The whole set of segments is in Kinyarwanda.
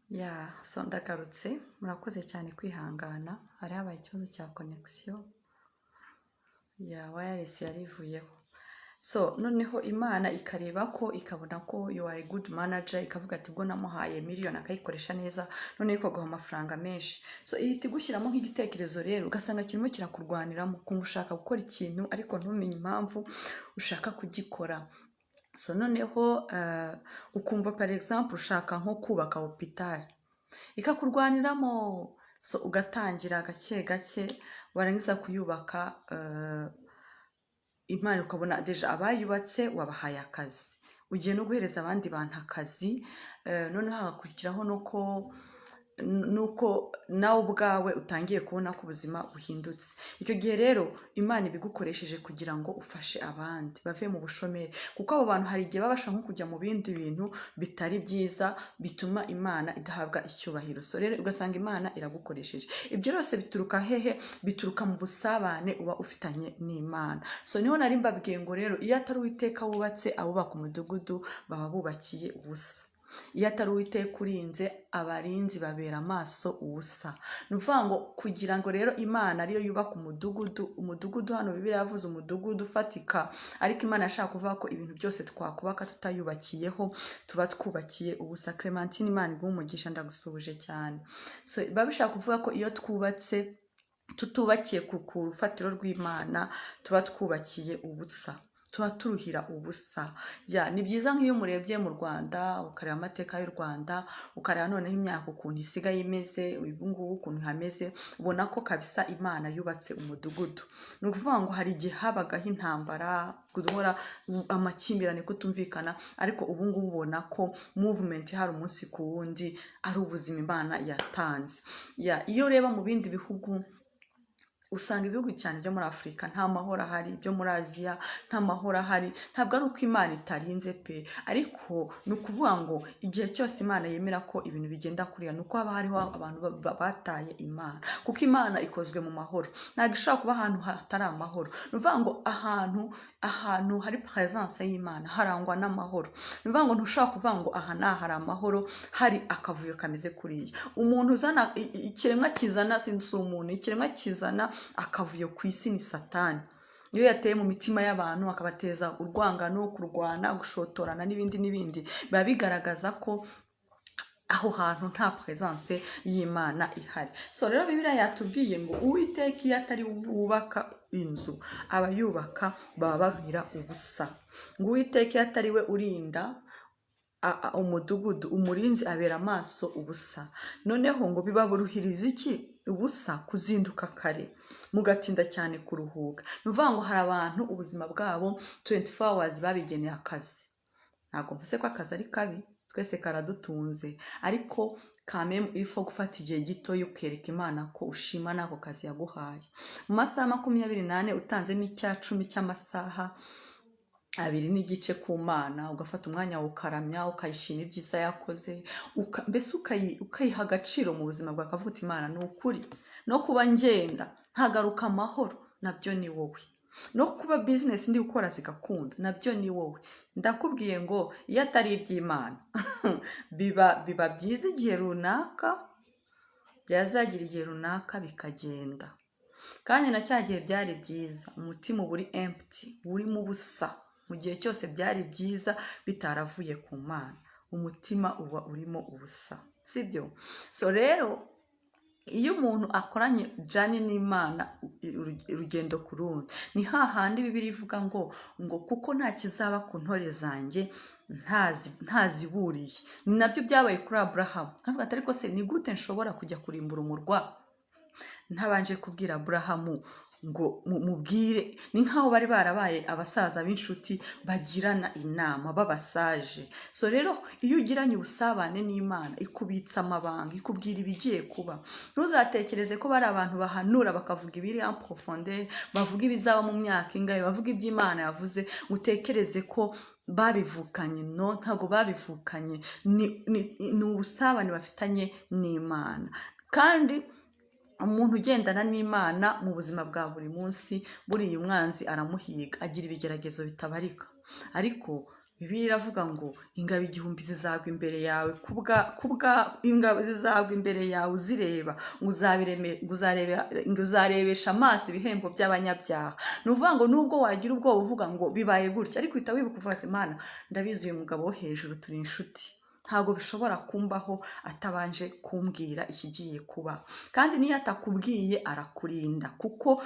Yeah, so ndagarutse. Murakoze cyane kwihangana, hari habaye ikibazo cya connection ya wireless yari ivuyeho. So noneho Imana ikareba ko, ikabona ko you are a good manager, ikavuga ati: "Ubwo namuhaye miliyoni akayikoresha neza, noneho ikaguha amafaranga menshi." So ihita igushyiramo nk'igitekerezo rero, ugasanga kirimo kirakurwaniramo, ukumva ushaka gukora ikintu ariko ntumenye impamvu ushaka kugikora. So noneho ukumva, par exemple, ushaka nko kubaka hôpital, ikakurwaniramo. So ugatangira gake gake, warangiza kuyubaka, Imana ukabona déjà abayubatse wabahaye akazi, ugiye no guhereza abandi bantu akazi. Noneho hagakurikiraho nuko nawe ubwawe utangiye kubona ko ubuzima buhindutse. Icyo gihe rero Imana ibigukoresheje kugira ngo ufashe abandi bave mu bushomeri, kuko abo bantu hari igihe baba bashaka nko kujya mu bindi bintu bitari byiza bituma Imana idahabwa icyubahiro. So rero ugasanga Imana iragukoresheje. Ibyo byose bituruka hehe? Bituruka mu busabane uba ufitanye n'Imana. So niho nari mbabwiye ngo rero iyo atari Uwiteka wubatse, abubaka umudugudu baba bubakiye ubusa. Iyo atari Uwiteka urinze, abarinzi babera amaso ubusa. Ni ukuvuga ngo kugira ngo rero Imana ariyo yubaka umudugudu, umudugudu hano Bibiliya yavuze umudugudu ufatika, ariko Imana yashaka kuvuga ko ibintu byose twakubaka tutayubakiyeho tuba twubakiye ubusa. Clementine, Imana iguhe umugisha, ndagusuhuje cyane. So biba bishaka kuvuga ko iyo twubatse tutubakiye ku rufatiro rw'Imana tuba twubakiye ubusa, tuba turuhira ubusa. Yeah, ni byiza nk'iyo umurebye mu Rwanda, ukareba amateka y'u Rwanda, ukareba noneho imyaka ukuntu isigaye imeze ubu ngubu, ukuntu hameze, ubona ko kabisa Imana yubatse umudugudu. Ni ukuvuga ngo hari igihe habagaho intambara, guhora amakimbirane, kutumvikana, ariko ubu ngubu ubona ko movement hari umunsi ku wundi, ari ubuzima Imana yatanze. Yeah, iyo ureba mu bindi bihugu, usanga ibihugu cyane byo muri Afurika nta mahoro ahari, byo muri Aziya nta mahoro ahari. Ntabwo ari uko Imana itarinze pe, ariko ni ukuvuga ngo igihe cyose Imana yemera ko ibintu bigenda kuriya, ni uko haba hariho abantu bataye Imana, kuko Imana ikozwe mu mahoro, ntabwo ishobora kuba ahantu hatari amahoro. Ni ukuvuga ngo ahantu hari presence y'Imana harangwa n'amahoro. Ni ukuvuga ngo ntushobora kuvuga ngo aha n'aha hari amahoro hari akavuyo kameze kuriya. Umuntu uzana ikiremwa kizana, si umuntu, ikiremwa kizana akavuyo ku isi ni Satani. Iyo yateye mu mitima y'abantu akabateza urwangano, kurwana, gushotorana n'ibindi n'ibindi, biba bigaragaza ko aho hantu nta presence y'Imana ihari. So rero Bibiliya yatubwiye ngo Uwiteka iyo atari wubaka inzu, abayubaka baba baruhira ubusa. Ngo Uwiteka iyo atari we urinda umudugudu, umurinzi abera amaso ubusa. Noneho ngo bibaruhiriza iki ubusa kuzinduka kare mugatinda cyane kuruhuka. Ni ukuvuga ngo hari abantu ubuzima bwabo 24 hours babigeneye akazi. Ntabwo mvuze ko akazi ari kabi, twese karadutunze, ariko kameme il faut gufata igihe gito ukereka Imana ko ushima n'ako kazi yaguhaye. Mu masaha 24 utanzemo 1/10 cy'amasaha 2.5 ku Mana, ugafata umwanya wawe ukaramya, ukayishima ibyiza yakoze, mbese ukayiha agaciro mu buzima bwawe, ukavuga uti: "Imana, ni ukuri no kuba ngenda nkagaruka amahoro nabyo ni wowe, no kuba business ndi gukora zigakunda nabyo ni wowe." Ndakubwiye ngo iyo atari iby'Imana biba byiza igihe runaka, byazagira igihe runaka bikagenda, kandi na cya gihe byari byiza umutima uba uri empty, urimo ubusa. Mu gihe cyose byari byiza bitaravuye ku Mana, umutima uba urimo ubusa, sibyo? So rero iyo umuntu akoranye journey n'Imana, urugendo ku rundi, ni hahandi Bibiliya ivuga ngo kuko nta kizaba ku ntore zanjye ntaziburiye. Ni nabyo byabaye kuri Aburahamu. Avuga ati: "Ariko se ni gute nshobora kujya kurimbura umurwa ntabanje kubwira Aburahamu ngo mubwire?" Ni nk'aho bari barabaye abasaza b'inshuti bagirana inama, b'abasaje. So rero iyo ugiranye ubusabane n'Imana, ikubitsa amabanga, ikubwira ibigiye kuba. Ntuzatekereze ko bari abantu bahanura, bakavuga ibiri en profondeur, bavuga ibizaba mu myaka ingahe, bavuga iby'Imana yavuze, ngo utekereze ko babivukanye. No, ntabwo babivukanye, ni ubusabane bafitanye n'Imana. Kandi umuntu ugendana n'Imana mu buzima bwa buri munsi, buriya umwanzi aramuhiga, agira ibigeragezo bitabarika, ariko Bibiliya iravuga ngo ingabo 1000 zizagwa imbere yawe, kubwa ingabo zizagwa imbere yawe uzireba, ngo uzarebesha amaso ibihembo by'abanyabyaha. Ni ukuvuga ngo nubwo wagira ubwoba uvuga ngo bibaye gutya, ariko uhita wibuka uvuga ati: "Mana, ndabizi, uyu mugabo wo hejuru turi inshuti, ntabwo bishobora kumbaho atabanje kumbwira ikigiye kuba." Kandi niyo atakubwiye arakurinda, kuko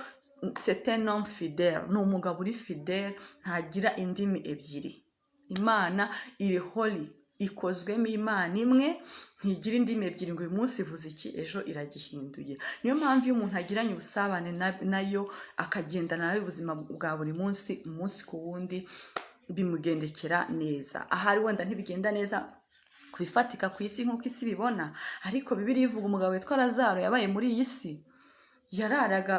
c'est un homme fidèle, ni umugabo uri fidèle, ntagira indimi ebyiri. Imana iri holy, ikozwemo Imana imwe, ntigira indimi ebyiri ngo uyu munsi ivuze iki, ejo iragihinduye. Niyo mpamvu iyo umuntu agiranye ubusabane nayo, akagendana nayo ubuzima bwa buri munsi, umunsi ku wundi, bimugendekera neza. Ahari wenda ntibigenda neza ku bifatika ku isi nk'uko isi ibibona, ariko Bibiliya ivuga umugabo witwa Lazaro yabaye muri iyi si, yararaga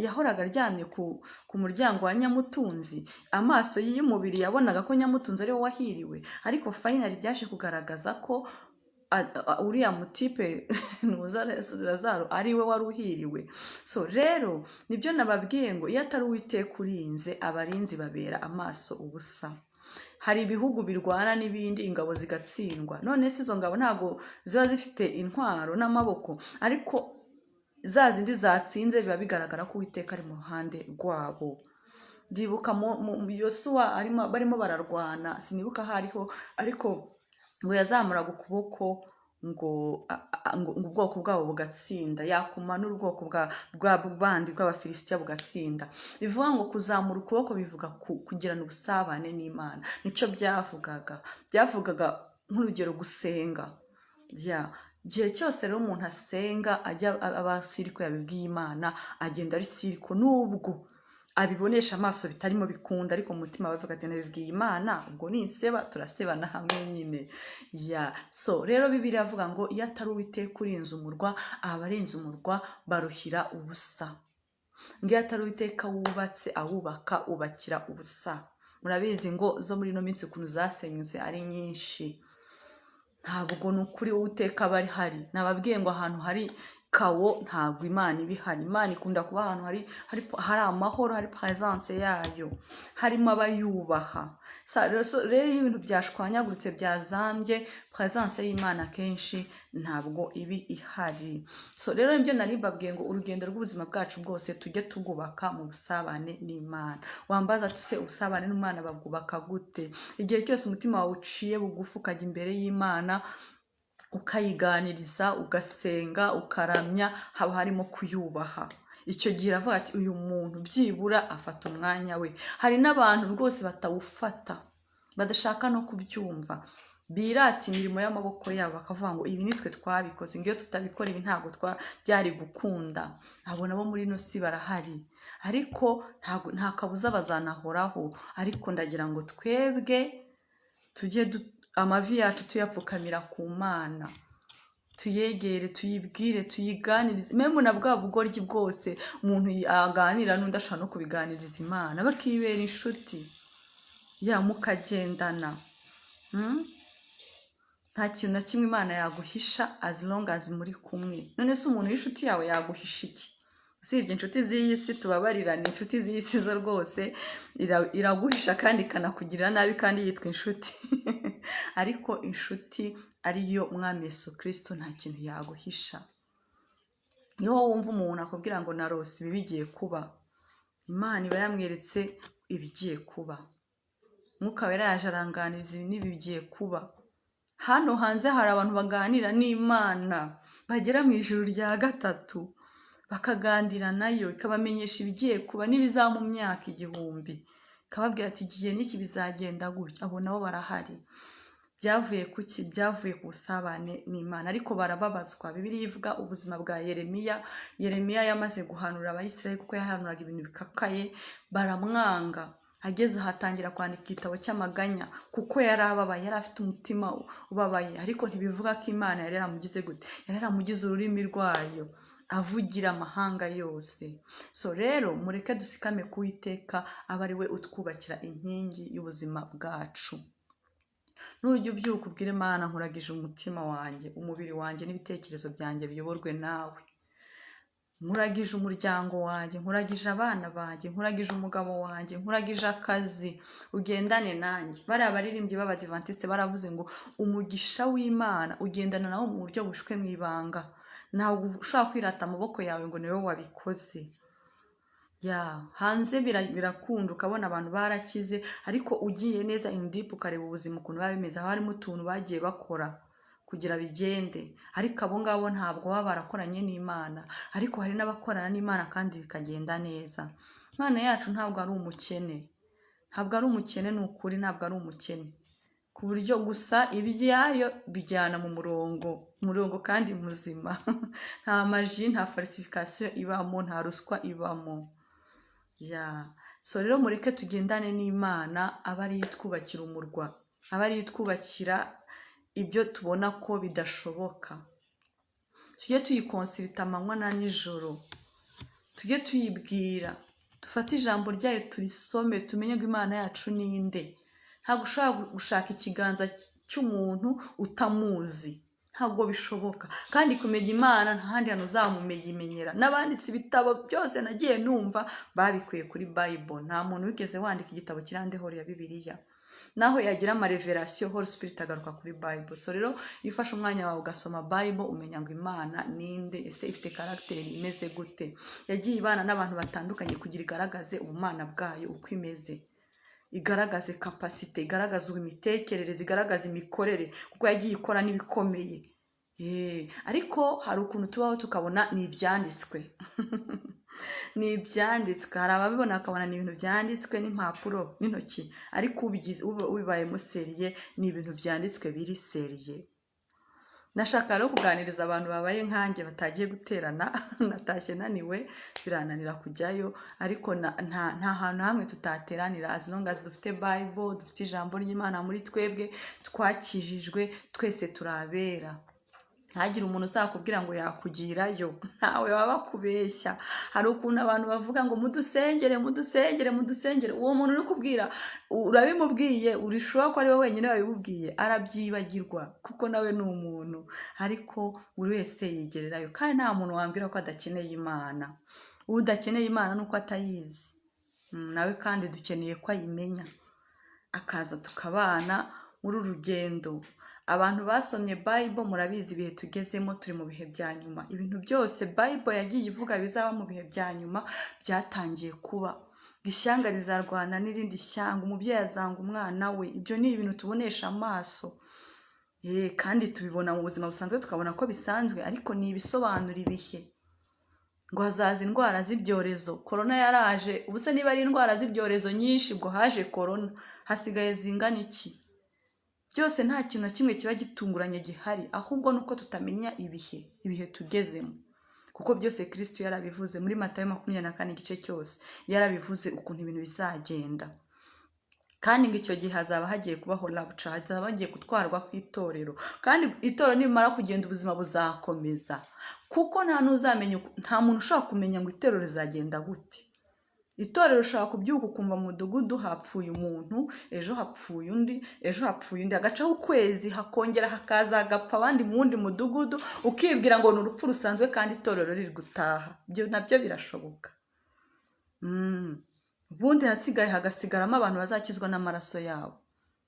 yahoraga aryamye ku muryango wa nyamutunzi. Amaso y'umubiri yabonaga ko nyamutunzi ariwe wahiriwe, ariko finally byaje kugaragaza ko uriya mutipe ntuza Lazaro ari we wari uhiriwe. So rero nibyo nababwiye ngo iyo atari Uwiteka urinze, abarinzi babera amaso ubusa. Hari ibihugu birwana n'ibindi, ingabo zigatsindwa. None se izo ngabo ntabwo ziba zifite intwaro n'amaboko? Ariko za zindi zatsinze, biba bigaragara ko Uwiteka ari mu ruhande rwabo. Ndibuka mu Yosuwa arimo, barimo bararwana, sinibuka aho ariho, ariko ngo yazamuraga ukuboko ngo ubwoko bwabo bugatsinda, yakumanura ubwoko bwa bandi bw'Abafilisitiya bugatsinda. Bivuga ngo kuzamura ukuboko bivuga kugirana ubusabane n'Imana. Nicyo byavugaga. Byavugaga nk'urugero gusenga. Ya igihe cyose rero umuntu asenga, ajya aba sûr ko yabibwiye Imana, agenda ari sûr ko nubwo abibonesha amaso bitarimo bikunda, ariko mu mutima bavuga ati: "Nabibwiye Imana, ubwo ninseba turasebana hamwe nyine." Ya, so rero Bibiliya iravuga ngo iyo atari Uwiteka urinze umurwa, abarinze umurwa baruhira ubusa. Ngo iyo atari Uwiteka wubatse, awubaka ubakira ubusa. Murabizi ngo zo muri ino minsi ukuntu zasenyutse ari nyinshi. Ntabwo ni ukuri Uwiteka aba hari. Nababwiye ngo ahantu hari chaos ntabwo Imana iba ihari. Imana ikunda kuba ahantu hari amahoro, hari presence yayo, harimo abayubaha. Rero iyo ibintu byashwanyaguritse, byazambye, presence y'Imana akenshi ntabwo iba ihari. So rero nibyo nari mbabwiye ngo urugendo rw'ubuzima bwacu bwose tujye tugubaka mu busabane n'Imana. Wambaza tuse ubusabane n'Imana babwubaka gute? Igihe cyose umutima wawe uciye bugufi, ukajya imbere y'Imana, ukayiganiriza, ugasenga, ukaramya, haba harimo kuyubaha. Icyo gihe iravuga ati: "Uyu muntu byibura afata umwanya we." Hari n'abantu rwose batawufata, badashaka no kubyumva, birata imirimo y'amaboko yabo, bakavuga ngo ibi nitwe twabikoze, ngo iyo tutabikora ibi ntabwo byari gukunda. Abo nabo muri ino si barahari, ariko nta kabuza bazanahoraho. Ariko ndagira ngo twebwe tujye amavi yacu tuyapfukamira ku Mana, tuyegere, tuyibwire, tuyiganirize. Même na bwa bugoryi bwose umuntu aganira n'undi, ashobora no kubiganiriza Imana, bakibera inshuti ya mukagendana. Nta kintu na kimwe Imana yaguhisha as long as muri kumwe. None se umuntu w'inshuti yawe yaguhisha iki? Usibye inshuti z'iyi si, tubabarirane, inshuti z'iyi si zo rwose iraguhisha kandi ikanakugirira nabi kandi yitwa inshuti. Ariko inshuti ariyo Mwami Yesu Kirisito nta kintu yaguhisha. Niho wumva umuntu akubwira ngo narose ibi bigiye kuba, Imana iba yamweretse ibigiye kuba. Mwuka Wera yaje aranganiriza, ibi n'ibi bigiye kuba. Hano hanze hari abantu baganira n'Imana, bagera mu ijuru rya gatatu bakaganira nayo, ikabamenyesha ibigiye kuba n'ibizaba mu myaka 1000, ikababwira ati: "Igihe n'iki bizagenda gutya." Abo nabo barahari. Byavuye ku ki? Byavuye ku busabane n'Imana. Ariko barababazwa. Bibiliya ivuga ubuzima bwa Yeremiya. Yeremiya yamaze guhanura Abayisiraheli, kuko yahanuraga ibintu bikakaye, baramwanga. Ageze aho atangira kwandika igitabo cy'amaganya, kuko yari ababaye, yari afite umutima ubabaye. Ariko ntibivuga ko Imana yari yaramugize gute? Yari yaramugize ururimi rwayo, avugira amahanga yose. So rero mureke dusikame ku Uwiteka, abe ari we utwubakira inkingi y'ubuzima bwacu. Nujya ubyuka ubwire Imana: "Nkuragije umutima wanjye, umubiri wanjye n'ibitekerezo byanjye biyoborwe nawe." Nkuragije umuryango wanjye, nkuragije abana banjye, nkuragije umugabo wanjye, nkuragije akazi, ugendane nanjye. Bariya baririmbyi b'Abadivantisite baravuze ngo umugisha w'Imana ugendana nawo mu buryo bushwe mu ibanga. Ntabwo ushobora kwirata amaboko yawe ngo niwe wabikoze. Ya, hanze birakunda ukabona abantu barakize, ariko ugiye neza in deep ukareba ubuzima ukuntu biba bimeze, haba harimo utuntu bagiye bakora kugira bigende, ariko abo ngabo ntabwo baba barakoranye n'Imana. Ariko hari n'abakorana n'Imana kandi bikagenda neza. Imana yacu ntabwo ari umukene, ntabwo ari umukene, ni ukuri, ntabwo ari umukene, ku buryo gusa ibyayo bijyana mu murongo kandi muzima. Nta magie, nta falsification ibamo, nta ruswa ibamo. Ya, so rero mureke tugendane n'Imana, aba ariyo itwubakira umurwa, aba ariyo itwubakira ibyo tubona ko bidashoboka. Tujye tuyiconsulta amanywa na nijoro, tujye tuyibwira, dufate ijambo ryayo turisome, tumenye ngo Imana yacu ni inde. Ntabwo ushobora gushaka ikiganza cy'umuntu utamuzi, ntabwo bishoboka. Kandi kumenya Imana nta handi hantu uzamumenyera. N'abanditse ibitabo byose nagiye numva babikuye kuri Bible. Nta muntu wigeze wandika igitabo kiri en dehors ya Bibiliya. Naho yagira amarévélation, Holy Spirit agaruka kuri Bible. So rero iyo ufashe umwanya wawe ugasoma Bible, umenya ngo Imana ninde, ese ifite caractère imeze gute, yagiye ibana n'abantu batandukanye kugira igaragaze ubumana bwayo uko imeze, igaragaze capacité, igaragaze imitekerereze, igaragaze imikorere, kuko yagiye ikora n'ibikomeye. Ariko hari ukuntu tubaho tukabona ni ibyanditswe, ni ibyanditswe. Hari ababibona bakabona ni ibintu byanditswe n'impapuro n'intoki, ariko ubibayemo sérieux, ni ibintu byanditswe biri sérieux. Nashaka rero kuganiriza abantu babaye nkanjye batagiye guterana. Natashye naniwe, birananira kujyayo, ariko nta hantu hamwe tutateranira, as long as dufite Bible, dufite ijambo ry'Imana muri twebwe, twakijijwe, twese turabera. Ntagire umuntu uzakubwira ngo yakugirayo, ntawe baba bakubeshya. Hari ukuntu abantu bavuga ngo mudusengere, mudusengere, mudusengere. Uwo muntu uri kubwira, urabimubwiye, urishoboka ko ari we wenyine wabimubwiye, arabyibagirwa kuko nawe ni umuntu. Ariko buri wese yigererayo, kandi nta muntu wambwira ko adakeneye Imana. Udakeneye Imana ni uko atayizi. Nawe kandi dukeneye ko ayimenya, akaza tukabana muri uru rugendo. Abantu basomye Bible murabizi ibihe tugezemo, turi mu bihe bya nyuma. Ibintu byose Bible yagiye ivuga bizaba mu bihe bya nyuma byatangiye kuba. Ishyanga rizarwana n'irindi shyanga, umubyeyi azanga umwana we. Ibyo ni ibintu tubonesha amaso. Kandi tubibona mu buzima busanzwe, tukabona ko bisanzwe, ariko ni ibisobanura ibihe. Ngo hazaza indwara z'ibyorezo, korona yaraje. Ubuse niba ari indwara z'ibyorezo nyinshi, ubwo haje korona, hasigaye zingana iki? Byose nta kintu na kimwe kiba gitunguranye gihari, ahubwo ni uko tutamenya ibihe tugezemo, kuko byose Kirisitu yarabivuze muri Matayo 24, igice cyose yarabivuze ukuntu ibintu bizagenda. Kandi ngo icyo gihe hazaba hagiye kubaho rapture, hazaba hagiye gutwarwa kw'itorero. Kandi itorero nimara kugenda, ubuzima buzakomeza, kuko nta n'uzamenya, nta muntu ushobora kumenya ngo itorero rizagenda gute. Itorero ushobora kubyuka ukumva mu mudugudu hapfuye umuntu, ejo hapfuye undi, ejo hapfuye undi, hagacaho ukwezi hakongera hakaza hagapfa abandi mu wundi mudugudu, ukibwira ngo ni urupfu rusanzwe kandi itorero riri gutaha. Ibyo nabyo birashoboka. Ubundi hasigaye hagasigaramo abantu bazakizwa n'amaraso yabo,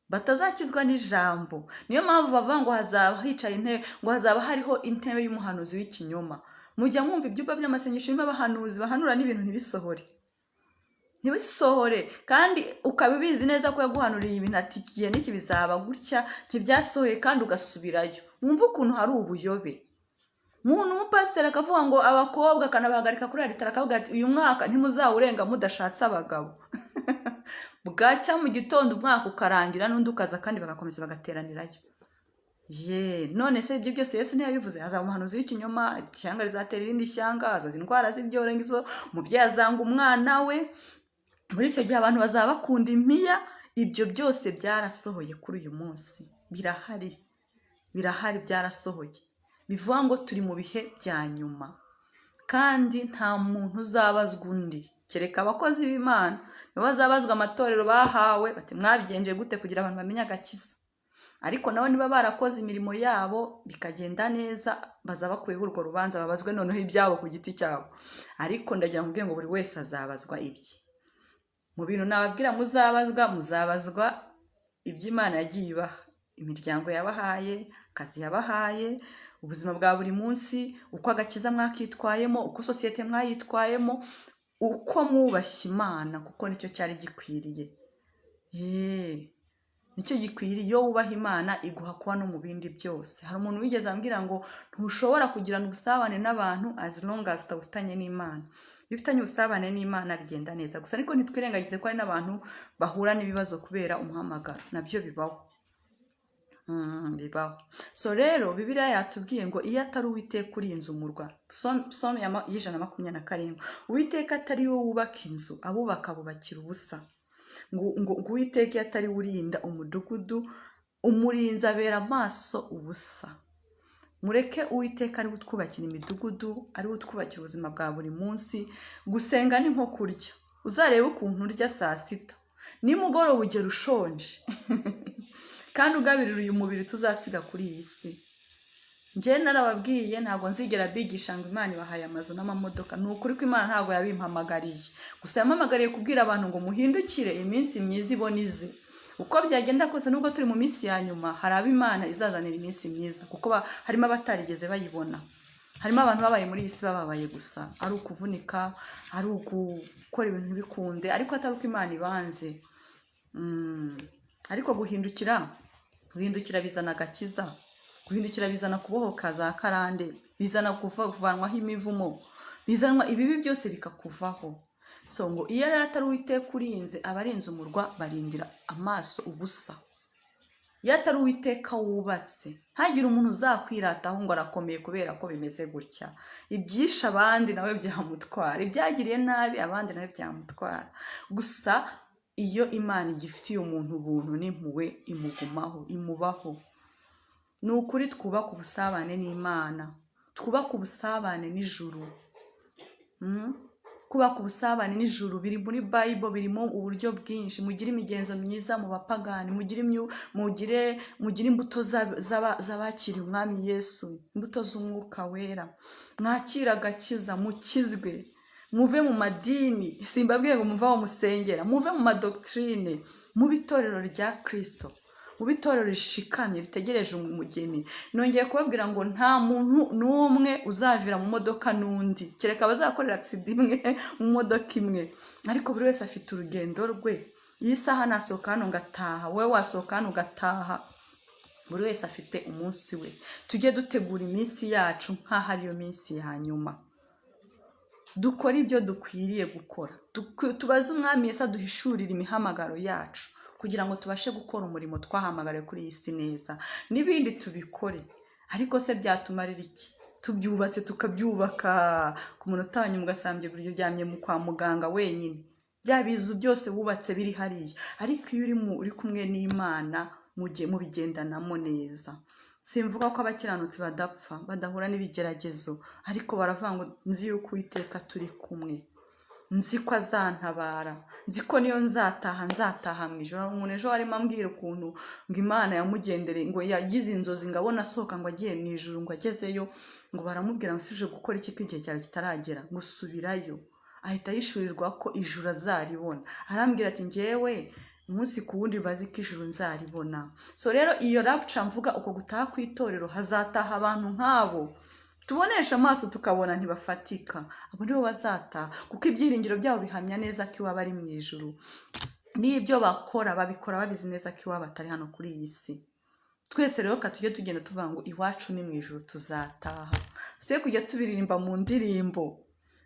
batazakizwa n'ijambo. Niyo mpamvu bavuga ngo hazaba hicaye intebe, ngo hazaba hariho intebe y'umuhanuzi w'ikinyoma. Mujya mwumva ibyumba by'amasengesho birimo abahanuzi bahanura n'ibintu ntibisohore, ntibisohore, kandi ukaba ubizi neza ko yaguhanuriye ibintu ati igihe n'iki bizaba gutya, ntibyasohoye, kandi ugasubirayo. Mwumve ukuntu hari ubuyobe. Umuntu umupasiteri akavuga ngo abakobwa, akanabahagarika kuri aritari, akavuga ati uyu mwaka ntimuzawurenga mudashatse abagabo. Bwacya mu gitondo umwaka ukarangira, n'undi ukaza, kandi bagakomeza bagateranirayo. Ye, none se ibyo byose Yesu ntiyabivuze? Hazaba umuhanuzi w'ikinyoma, ishyanga rizatera irindi shyanga, hazaza indwara z'ibyorezo, umubyeyi azanga umwana we, muri icyo gihe abantu bazaba bakunda impiya. Ibyo byose byarasohoye kuri uyu munsi, birahari, birahari, byarasohoye. Bivuga ngo turi mu bihe bya nyuma, kandi nta muntu uzabazwa undi kereka abakozi b'Imana, nibo bazabazwa amatorero bahawe, bati mwabigenje gute kugira abantu bamenye agakiza. Ariko nabo niba barakoze imirimo yabo bikagenda neza, baza bakuyeho urwo rubanza, babazwe noneho ibyabo ku giti cyabo. Ariko ndagira ngo ngo buri wese azabazwa ibye. Mu bintu nababwira muzabazwa, muzabazwa iby'Imana yagiye ibaha, imiryango yabahaye, akazi yabahaye, ubuzima bwa buri munsi, uko agakiza mwakitwayemo, uko sosiyete mwayitwayemo, uko mwubashye Imana, kuko nicyo cyari gikwiriye. Nicyo gikwiriye. Iyo wubaha Imana, iguha kuba no mu bindi byose. Hari umuntu wigeze ambwira ngo ntushobora kugirana ubusabane n'abantu as long as utabufitanye n'Imana. Iyo ufitanye ubusabane n'Imana bigenda neza gusa. Ariko ntitwirengagize ko hari n'abantu bahura n'ibibazo kubera umuhamagaro, nabyo bibaho. Bibaho. So rero Bibiliya yatubwiye ngo iyo atari Uwiteka urinze umurwa, Psalm ya 127, Uwiteka atari we wubaka inzu, abubaka bubakira ubusa. Ngo Uwiteka iyo atari we urinda umudugudu, umurinzi abera amaso ubusa. Mureke Uwiteka ari we utwubakira imidugudu, ari we utwubakira ubuzima bwa buri munsi. Gusenga ni nko kurya. Uzarebe ukuntu urya saa sita, nimugoroba ugera ushonje, kandi ugabirira uyu mubiri tuzasiga kuri iyi si. Njye narababwiye, ntabwo nzigera bigisha ngo Imana ibahaye amazu n'amamodoka. Ni ukuri ko Imana ntabwo yabimpamagariye. Gusa yampamagariye kubwira abantu ngo muhindukire, iminsi myiza ibona ize. Uko byagenda kose, nubwo turi mu minsi ya nyuma, hari abo Imana izazanira iminsi myiza, kuko harimo abatarigeze bayibona. Harimo abantu babaye muri iyi si bababaye gusa, ari ukuvunika, ari ugukora ibintu ntibikunde, ariko atari uko Imana ibanze. Ariko guhindukira bizana agakiza, guhindukira bizana kubohoka za karande, bizana kuvanwaho imivumo, bizanwa ibibi byose bikakuvaho. So ngo iyo rero atari Uwiteka urinze, abarinze umurwa barindira amaso ubusa. Iyo atari Uwiteka wubatse, ntagire umuntu uzakwirataho ngo arakomeye kubera ko bimeze gutya. Ibyishe abandi nawe byamutwara, ibyagiriye nabi abandi nawe byamutwara. Gusa iyo Imana igifitiye umuntu ubuntu n'impuhwe, imugumaho, imubaho. Ni ukuri, twubake ubusabane n'Imana, twubake ubusabane n'ijuru. Kubaka ubusabane n'ijuru biri muri Bible, birimo uburyo bwinshi. Mugire imigenzo myiza mu bapagani, mugire imbuto z'abakiriye Umwami Yesu, imbuto z'Umwuka Wera. Mwakire agakiza, mukizwe, muve mu madini. Simbabwiye ngo muve aho musengera, muve mu madoctrine, mu itorero rya Kirisito, mu itorero rishikamye ritegereje umugeni. Nongeye kubabwira ngo nta muntu n'umwe uzavira mu modoka n'undi, kereka abazakorera accident imwe mu modoka imwe. Ariko buri wese afite urugendo rwe. Iyi saha nasohoka hano ngataha, wowe wasohoka hano ugataha. Buri wese afite umunsi we. Tujye dutegura iminsi yacu nk'aho ariyo minsi ya nyuma. Dukore ibyo dukwiriye gukora. Tubaze Umwami Yesu aduhishurire imihamagaro yacu, kugira ngo tubashe gukora umurimo twahamagariwe kuri iyi si neza. N'ibindi tubikore. Ariko se byatumarira iki tubyubatse, tukabyubaka, ku munota wa nyuma ugasanga uryamye mu kwa muganga wenyine, bya bizu byose wubatse biri hariya? Ariko iyo uri kumwe n'Imana, mujye mubigendanamo neza. Simvuga ko abakiranutsi badapfa, badahura n'ibigeragezo, ariko baravuga ngo nzi yuko Uwiteka turi kumwe, nzi ko azantabara, nzi ko niyo nzataha, nzataha mu ijoro. Hari umuntu ejo arimo ambwira ukuntu ngo Imana yamugendereye, ngo yagize inzozi ngo abona asohoka ngo agiye mu ijoro, ngo agezeyo ngo baramubwira ngo sije gukora iki ko igihe cyawe kitaragera, ngo subirayo. Ahita yishyurirwa ko ijuru azaribona. Arambwira ati ngewe umunsi ku wundi bazi ko ijuru nzaribona. So rero iyo rapture mvuga, uko gutaha ku itorero, hazataha abantu nk'abo tubonesha amaso tukabona ntibafatika. Abo nibo bazataha, kuko ibyiringiro byabo bihamya neza ko iwabo ari mu ijuru, n'ibyo bakora babikora babizi neza ko iwabo atari hano kuri iyi si. Twese rero ka tujye tugenda tuvuga ngo iwacu ni mu ijuru, tuzataha. Tujye kujya tubiririmba mu ndirimbo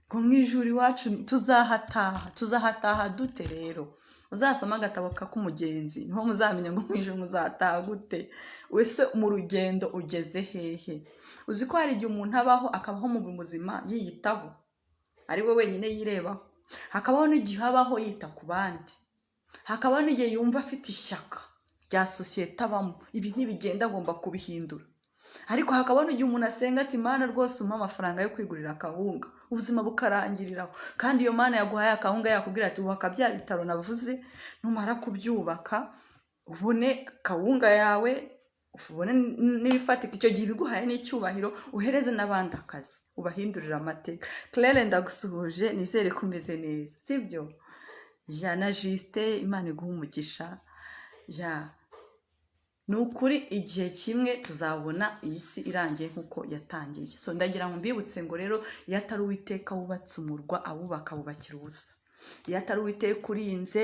ngo mu ijuru iwacu tuzahataha. Tuzahataha dute rero? Uzasoma agatabo k'umugenzi, niho muzamenya ngo mu ijuru muzataha gute. Wese mu rugendo ugeze hehe? Uzi ko hari igihe umuntu abaho, akabaho mu buzima yiyitaho, ari we wenyine yirebaho. Hakabaho n'igihe abaho yita ku bandi. Hakabaho n'igihe yumva afite ishyaka rya sosiyete abamo, ibi ntibigenda, agomba kubihindura. Ariko hakabaho n'igihe umuntu asenga ati Mana rwose umpe amafaranga yo kwigurira akawunga, ubuzima bukarangiriraho. Kandi iyo Mana yaguhaye akawunga, yakubwira ati ubaka bya bitaro navuze, numara kubyubaka ubone kawunga yawe. Ubone n'ibifatika, icyo gihe ibiguhaye n'icyubahiro, uhereze n'abandi akazi, ubahindurire amateka. Claire, ndagusuhuje, nizere ko umeze neza, sibyo? Ya na Jisite, Imana iguha umugisha. Ya, ni ukuri igihe kimwe tuzabona iyi si irangiye nk'uko yatangiye. So ndagira ngo mbibutse ngo rero, iyo atari Uwiteka wubatse umurwa, abubaka bubakira ubusa. Iyo atari Uwiteka urinze,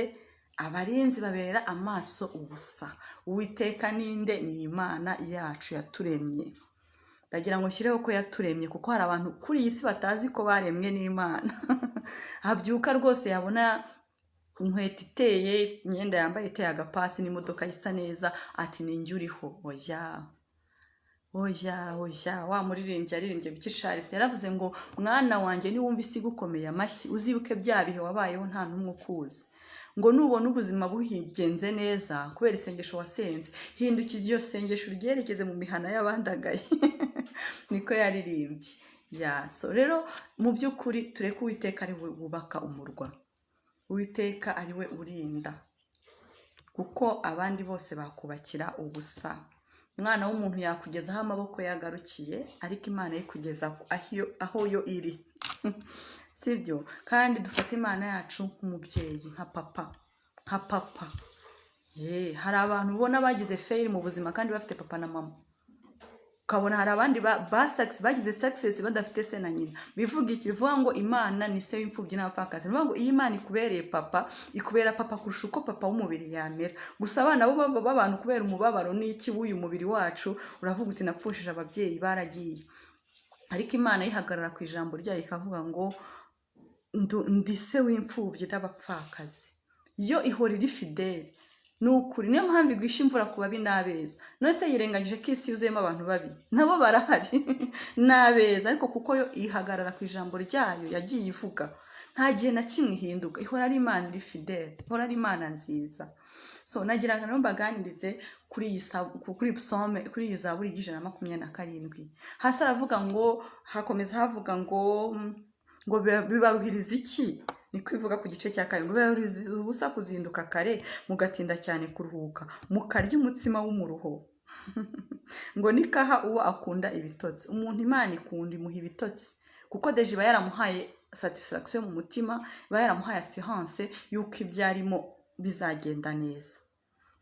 abarinzi babera amaso ubusa. Uwiteka ninde? Ni Imana yacu yaturemye. Ndagira ngo nshyireho ko yaturemye, kuko hari abantu kuri iyi si batazi ko baremwe n'Imana. Abyuka rwose yabona inkweto iteye, imyenda yambaye iteye agapasi, n'imodoka isa neza, ati ninjye uriho. Oya, oya, oya! Wa muririmbyi yaririmbye biki? Charles yaravuze ngo: "Mwana wanjye, niwumva isi igukomeye amashyi, uzibuke bya bihe wabayeho nta n'umwe ukuzi." Ngo nubona ubuzima buhigenze neza kubera isengesho wasenze, hinduka iryo sengesho uryerekeze mu mihana y'abandagaye. Niko yaririmbye. Ya, so rero mu by'ukuri tureke Uwiteka ari we wubaka umurwa, Uwiteka ari we urinda, kuko abandi bose bakubakira ubusa. Umwana w'umuntu yakugezaho amaboko yagarukiye, ariko Imana ikugeza aho yo iri, sibyo? Kandi dufate Imana yacu nk'umubyeyi, nka papa, nka papa. Hari abantu ubona bagize fail mu buzima kandi bafite papa na mama, ukabona hari abandi bagize success badafite se na nyina. Bivuga iki? Bivuga ngo Imana ni se w'imfubyi n'abapfakazi. Bivuga ngo iyo Imana ikubereye papa, ikubera papa kurusha uko papa w'umubiri yamera. Gusa abana bo b'abantu, kubera umubabaro n'iki w'uyu mubiri wacu, uravuga uti napfushije ababyeyi, baragiye. Ariko Imana yihagarara ku ijambo ryayo, ikavuga ngo ndi se w'imfubyi n'abapfakazi. Yo ihora iri fidèle, ni ukuri. Niyo mpamvu igwisha imvura ku babi n'abeza. None se yirengagije ko isi yuzuyemo abantu babi? Nabo barahari n'abeza, ariko kuko yo ihagarara ku ijambo ryayo yagiye ivuga, nta gihe na kimwe ihinduka, ihora ari Imana iri fidèle, ihora ari Imana nziza. So nagira ngo rero mbaganirize kuri psaume, kuri iyi zaburi y'127. Hasi aravuga ngo, hakomeza havuga ngo bibaruhiriza iki? Niko ivuga ku gice cya kabiri, ngo bibaruhiriza ubusa kuzinduka kare, mugatinda cyane kuruhuka, mukarya umutsima w'umuruho. Ngo nikaha uwo akunda ibitotsi. Umuntu Imana ikunda imuha ibitotsi, kuko déjà iba yaramuhaye satisfaction mu mutima, iba yaramuhaye assurance y'uko ibyo arimo bizagenda neza.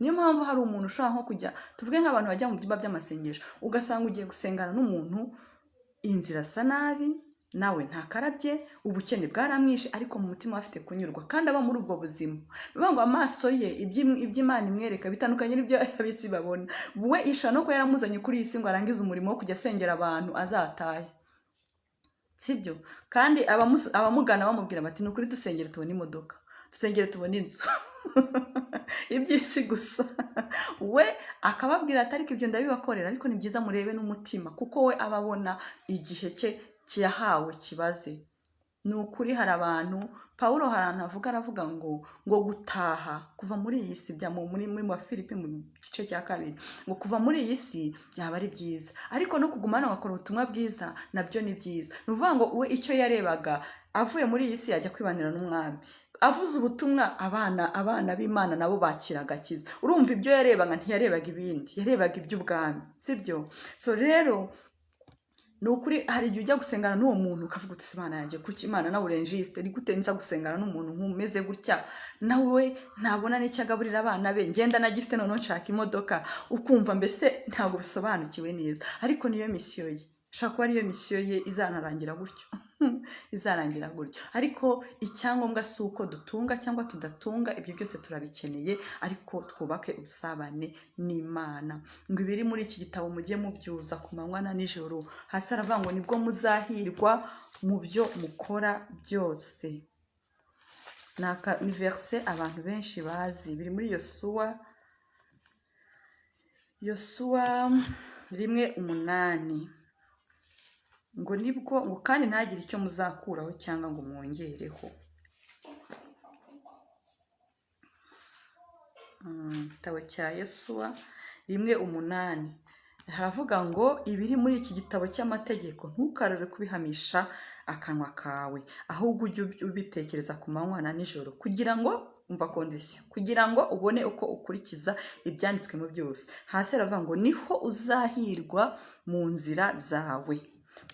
Niyo mpamvu hari umuntu ushobora nko kujya, tuvuge nk'abantu bajya mu byumba by'amasengesho, ugasanga ugiye gusengana n'umuntu, inzira asa nabi, nawe ntakarabye, ubukene bwaramwishe, ariko mu mutima we afite kunyurwa, kandi aba muri ubwo buzima. Bivuga ngo amaso ye, ibyo Imana imwereka bitandukanye n'ibyo ab'isi babona. We ishobora no kuba yaramuzanye kuri iyi si ngo arangize umurimo wo kujya asengera abantu, azatahe, sibyo? Kandi abamugana bamubwira bati: "Ni ukuri dusengere tubone imodoka, dusengere tubone inzu", iby'isi gusa. We akababwira ati: "Ariko ibyo ndabibakorera, ariko ni byiza murebe n'umutima", kuko we aba abona igihe cye kiyahawe kibaze. Ni ukuri, hari abantu, Pawulo hari ahantu avuga, aravuga ngo gutaha, kuva muri iyi si, bya muri Filipi mu gice cya 2, ngo kuva muri iyi si byaba ari byiza, ariko no kuguma hano bakora ubutumwa bwiza nabyo ni byiza. Ni ukuvuga ngo we icyo yarebaga, avuye muri iyi si yajya kwibanira n'Umwami, avuze ubutumwa, abana b'Imana nabo bakira agakiza. Urumva ibyo yarebaga, ntiyarebaga ibindi, yarebaga iby'ubwami, sibyo? So rero ni ukuri, hari igihe ujya gusengana n'uwo muntu ukavuga uti: "Imana yanjye, kuki Imana nawe urenjisite? Ni gute nza gusengana n'umuntu nk'umeze gutya, nawe ntabona n'icyo agaburira abana be, ngenda nagifite, noneho nshaka imodoka?" Ukumva mbese ntabwo bisobanukiwe neza, ariko niyo mission ye, ishobora kuba ariyo mission ye, izanarangira gutyo, izarangira gutyo. Ariko icyangombwa si uko dutunga cyangwa tudatunga, ibyo byose turabikeneye, ariko twubake ubusabane n'Imana. Ngo ibiri muri iki gitabo mujye mubyuza ku manywa na nijoro. Hasi aravuga ngo nibwo muzahirwa mu byo mukora byose. Ni verset abantu benshi bazi, biri muri Yosuwa, Yosuwa 1:8, ngo nibwo, ngo kandi ntagire icyo muzakuraho cyangwa ngo mwongereho. Igitabo cya Yosuwa 1:8 haravuga ngo: "Ibiri muri iki gitabo cy'amategeko ntukarore kubihamisha akanwa kawe, ahubwo ujye ubitekereza ku manywa na nijoro, kugira ngo Umva condition: kugira ngo ubone uko ukurikiza ibyanditswemo byose. Hasi haravuga ngo: "Niho uzahirwa mu nzira zawe,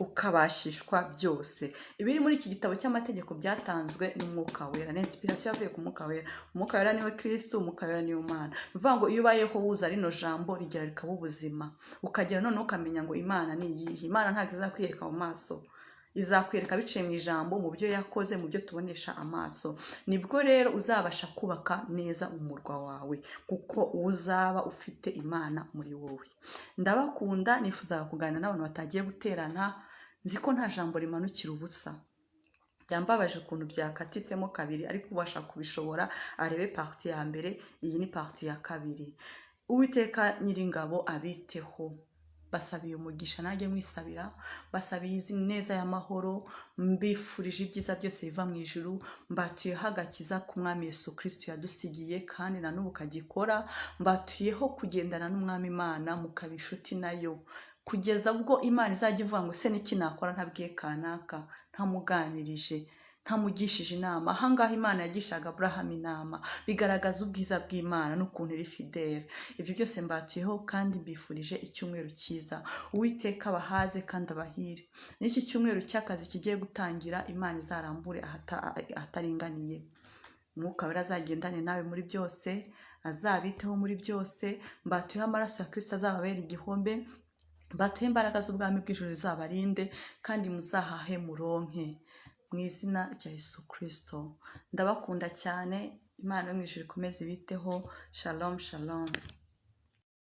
ukabashishwa byose." Ibiri muri iki gitabo cy'amategeko byatanzwe n'Umwuka Wera, ni inspiration yavuye ku Mwuka Wera. Umwuka Wera niwe Kristo, Umwuka Wera niwe Mana. Ni ukuvuga ngo iyo ubayeho wuza rino jambo, rigera rikaba ubuzima, ukagera noneho ukamenya ngo Imana ni iyihe. Imana ntabwo izakwiyereka mu maso, izakwereka biciye mu ijambo, mu byo yakoze, mu byo tubonesha amaso. Nibwo rero uzabasha kubaka neza umurwa wawe, kuko uzaba ufite Imana muri wowe. Ndabakunda. Nifuzaga kuganira n'abantu batagiye guterana. Nzi ko nta jambo rimanukira ubusa. Byambabaje ukuntu byakatitsemo kabiri, ariko ubasha kubishobora arebe partie ya mbere. Iyi ni partie ya kabiri. Uwiteka Nyiringabo abiteho. Basabiye umugisha, nanjye mwisabira. Basabiye izi neza y'amahoro, mbifurije ibyiza byose biva mu ijuru. Mbatuyeho agakiza k'Umwami Yesu Kristo yadusigiye kandi na n'ubu kagikora. Mbatuyeho kugendana n'Umwami Imana, mukaba inshuti nayo, kugeza ubwo Imana izajya ivuga ngo: "Se niki nakora ntabwiye kanaka, ntamuganirije, ntamugishije inama?" Ahangaha Imana yagishaga Aburahamu inama, bigaragaza ubwiza bw'Imana n'ukuntu iri fidèle. Ibyo byose mbatuyeho kandi mbifurije icyumweru cyiza. Uwiteka abahaze kandi abahire. N'iki cyumweru cy'akazi kigiye gutangira, Imana izarambure ahataringaniye. Umwuka Wera azagendane nawe muri byose, azabiteho muri byose. Mbatuyeho amaraso ya Kristo azababera igihombe. Mbatuye imbaraga z'ubwami bw'ijuru zizabarinde, kandi muzahahe muronke mu izina rya Yesu Kristo. Ndabakunda cyane. Imana yo mu ijuru ikomeze ibiteho. Shalom, shalom.